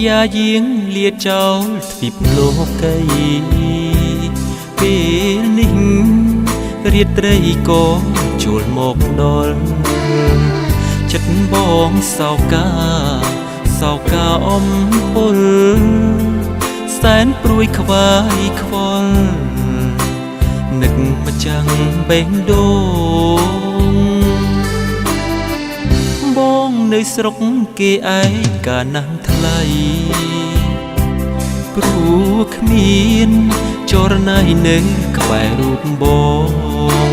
យាយាងលាចោលទ្វីបលោកីពេលនេះរាត្រីក៏ជួលមកដល់ចិត្តបងសោកាសោកាអំពុលសែនព្រួយខ្វាយខ្វល់នឹកម្ចាំងបេះដូងបងនៅស្រុកគេឯកាណាស់ថ្លៃព្រោះគ្មានចរណៃនៅក្បែររូបបង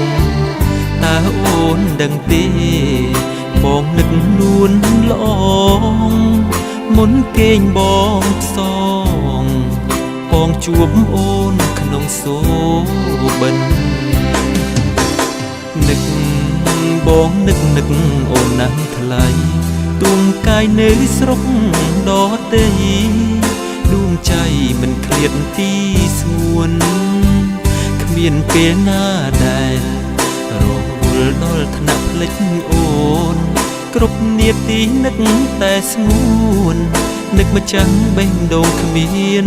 តើអូនដឹងទេបងនឹកនួនល្អងមុនគេងបងផ្សងបងជួបអូនក្នុងសូបិននឹកបងនឹកនឹកអូនណាស់ថ្លៃទួងកាយនៅស្រុកដទៃដួងใจមិនឃ្លាតទីស្ងួនគ្មានពេលណាដែលរវល់ដល់ថ្នាក់ភ្លេចអូនគ្រប់នាទីនឹកតែស្ងួននឹកម្ចាំងបេះដូងគ្មាន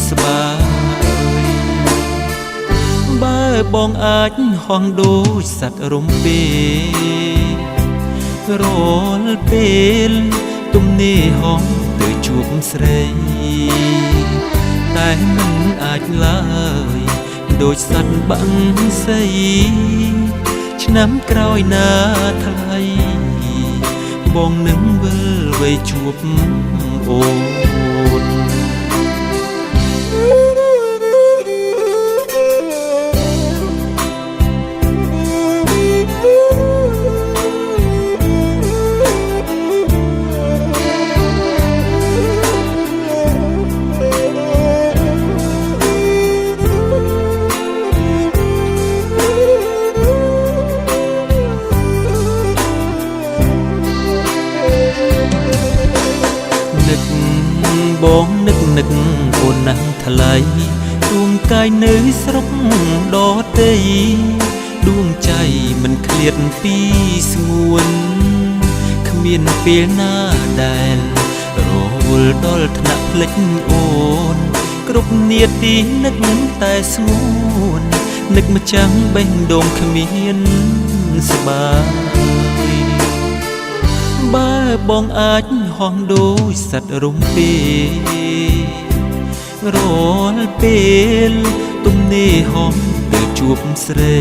ស្បាយបើបងអាចហងដូចសត្វរំពេរាល់ពេលទំនេរហងទៅជួបស្រីតែមិនអាចឡើយដូចសត្វបាំងសីឆ្នាំក្រោយណាថ្លៃបងនឹងវិលវ័យជួបអូននឹកបងនឹកនឹកអូនណាស់ថ្លៃដួងកាយនៅស្រុកដទៃដួងใจមិនឃ្លាតពីស្ងួនគ្មានពេលណាដែលរវល់ដល់ថ្នាក់ភ្លេចអូនគ្រប់នាទីនឹកតែស្ងួននឹកម្ចាំងបេះដូងគ្មានស្បាយបើបងអាចហងដូចសត្វរំពេរាល់ពេលទំនេរហំទៅជួបស្រី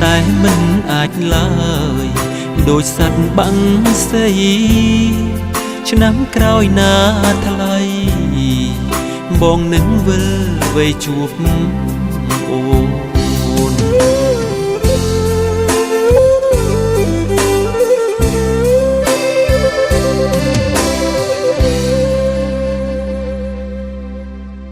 តែមិនអាចឡើយដូចសត្វបាំងសីឆ្នាំក្រោយណាថ្លៃបងនឹងវិលវ័យជួបអូ